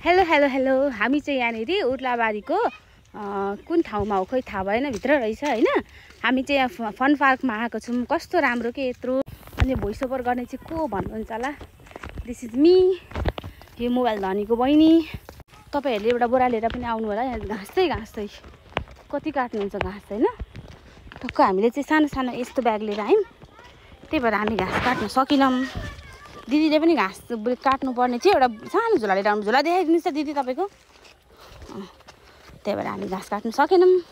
Hello hello hello हामी चाहिँ यहाँनिर उर्लाबारीको कुन ठाउँमा हो खोइ थाहा भएन भित्र रहेछ हैन। हामी चाहिँ यहाँ फन पार्कमा आएको छौँ। कस्तो राम्रो के यत्रो। अनि भोइस ओभर गर्ने चाहिँ को भन्नुहुन्छ होला। दिस इज मी, यो मोबाइल धनीको बहिनी। तपाईहरुले एउटा बोरा लिएर पनि आउनु होला। यहाँ घाँस्दै कति काट्नुहुन्छ घाँस हैन। टक्क हामीले चाहिँ सानो सानो यस्तो ब्याग लिएर आयौँ, त्यही भएर हामी घाँस काट्न सकिनौँ। दिदीले पनि घाँस काट्नु पर्ने थियो, एउटा सानो झोला लिएर आउनु। झोला देखाइदिनुहोस् त दिदी तपाईको। त्यही भएर हामी घाँस काट्नु सकेनौँ।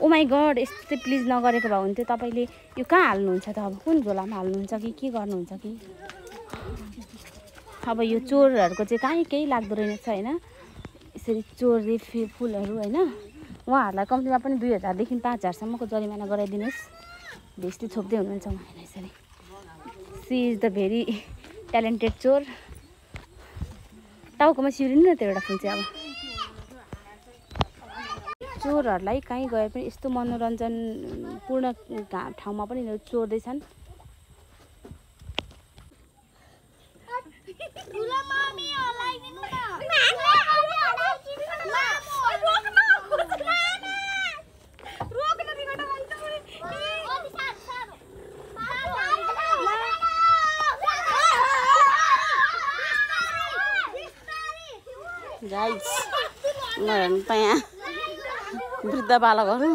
ओ माई गड, यस्तो चाहिँ प्लिज नगरेको भए हुन्थ्यो। तपाईले यो कहाँ हाल्नुहुन्छ त? अब कुन झोलामा हाल्नुहुन्छ कि के गर्नुहुन्छ कि? अब यो चोरहरूको चाहिँ कहीँ केही लाग्दो रहेछ हैन। यसरी चोरले फुलहरू हैन, उहाँहरूलाई कम्तीमा पनि 2000 देखि 5000 सम्मको जरिमाना गराइदिनुहोस्। भेस्टी छोप्दै हुनुहुन्छ उहाँहरूले यसरी। She is the very talented चोर। टाउकोमा सिउरिनु न त्यो एउटा फुल चाहिँ। अब चोरहरूलाई कहीँ गए पनि यस्तो मनोरञ्जनपूर्ण ठाउँमा पनि चोर्दैछन्। गाइस उनीहरू त यहाँ वृद्ध बालकहरू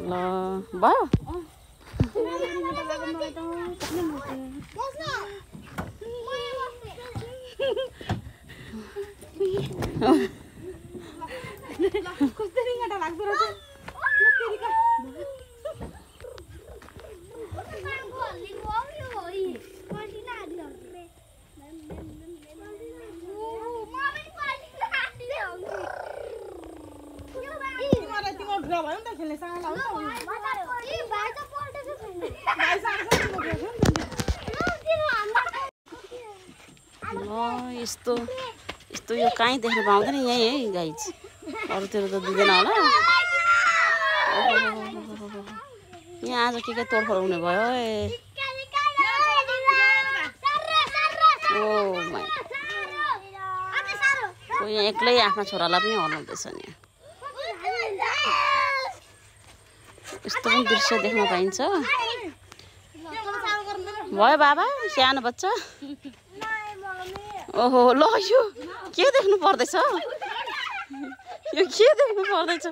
ल भयो। यस्तो यस्तो यो कहीँ देख्न पाउँदैन, यही है गाइज। अरूतिर त दिँदैन होला। यहाँ आज के तोडफोड हुने भयो। यहाँ एक्लै आफ्ना छोरालाई पनि हराउँदैछ नि। यस्तो पनि दृश्य देख्न पाइन्छ। भयो बाबा, सानो बच्चा। ओहो ल, यो के देख्नु पर्दैछ? यो के देख्नु पर्दैछ?